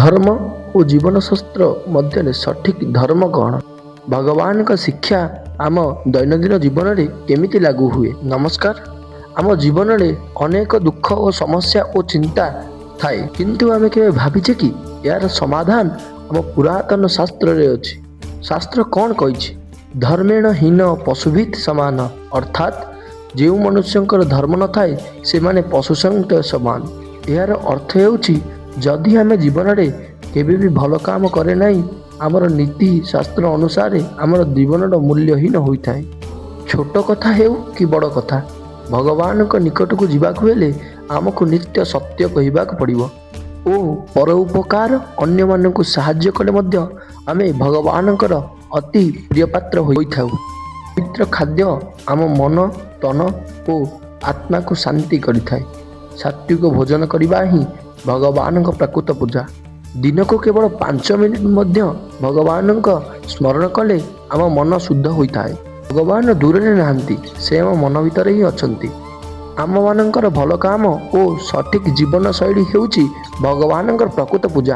ଧର୍ମ ଓ ଜୀବନଶାସ୍ତ୍ର ମଧ୍ୟରେ ସଠିକ୍ ଧର୍ମ କ'ଣ? ଭଗବାନଙ୍କ ଶିକ୍ଷା ଆମ ଦୈନନ୍ଦିନ ଜୀବନରେ କେମିତି ଲାଗୁ ହୁଏ? ନମସ୍କାର। ଆମ ଜୀବନରେ ଅନେକ ଦୁଃଖ ଓ ସମସ୍ୟା ଓ ଚିନ୍ତା ଥାଏ, କିନ୍ତୁ ଆମେ କେବେ ଭାବିଛେ କି ଏହାର ସମାଧାନ ଆମ ପୁରାତନ ଶାସ୍ତ୍ରରେ ଅଛି? ଶାସ୍ତ୍ର କ'ଣ କହିଛି? ଧର୍ମେଣ ହୀନ ପଶୁଭିତ୍ ସମାନ। ଅର୍ଥାତ୍ ଯେଉଁ ମନୁଷ୍ୟଙ୍କର ଧର୍ମ ନଥାଏ, ସେମାନେ ପଶୁ ସହିତ ସମାନ। ଏହାର ଅର୍ଥ ହେଉଛି, ଯଦି ଆମେ ଜୀବନରେ କେବେ ବି ଭଲ କାମ କରେ ନାହିଁ, ଆମର ନୀତି ଶାସ୍ତ୍ର ଅନୁସାରେ ଆମର ଜୀବନର ମୂଲ୍ୟହୀନ ହୋଇଥାଏ। ଛୋଟ କଥା ହେଉ କି ବଡ଼ କଥା, ଭଗବାନଙ୍କ ନିକଟକୁ ଯିବାକୁ ହେଲେ ଆମକୁ ନିତ୍ୟ ସତ୍ୟ କହିବାକୁ ପଡ଼ିବ ଓ ପର ଉପକାର, ଅନ୍ୟମାନଙ୍କୁ ସାହାଯ୍ୟ କଲେ ମଧ୍ୟ ଆମେ ଭଗବାନଙ୍କର ଅତି ପ୍ରିୟପାତ୍ର ହୋଇଥାଉ। ପବିତ୍ର ଖାଦ୍ୟ ଆମ ମନ, ତନ ଓ ଆତ୍ମାକୁ ଶାନ୍ତି କରିଥାଏ। ସାତ୍ତ୍ୱିକ ଭୋଜନ କରିବା ହିଁ ଭଗବାନଙ୍କ ପ୍ରକୃତ ପୂଜା। ଦିନକୁ କେବଳ 5 ମିନିଟ୍ ମଧ୍ୟ ଭଗବାନଙ୍କ ସ୍ମରଣ କଲେ ଆମ ମନ ଶୁଦ୍ଧ ହୋଇଥାଏ। ଭଗବାନ ଦୂରରେ ନାହାନ୍ତି, ସେ ଆମ ମନ ଭିତରେ ହିଁ ଅଛନ୍ତି। ଆମମାନଙ୍କର ଭଲ କାମ ଓ ସଠିକ୍ ଜୀବନଶୈଳୀ ହେଉଛି ଭଗବାନଙ୍କର ପ୍ରକୃତ ପୂଜା।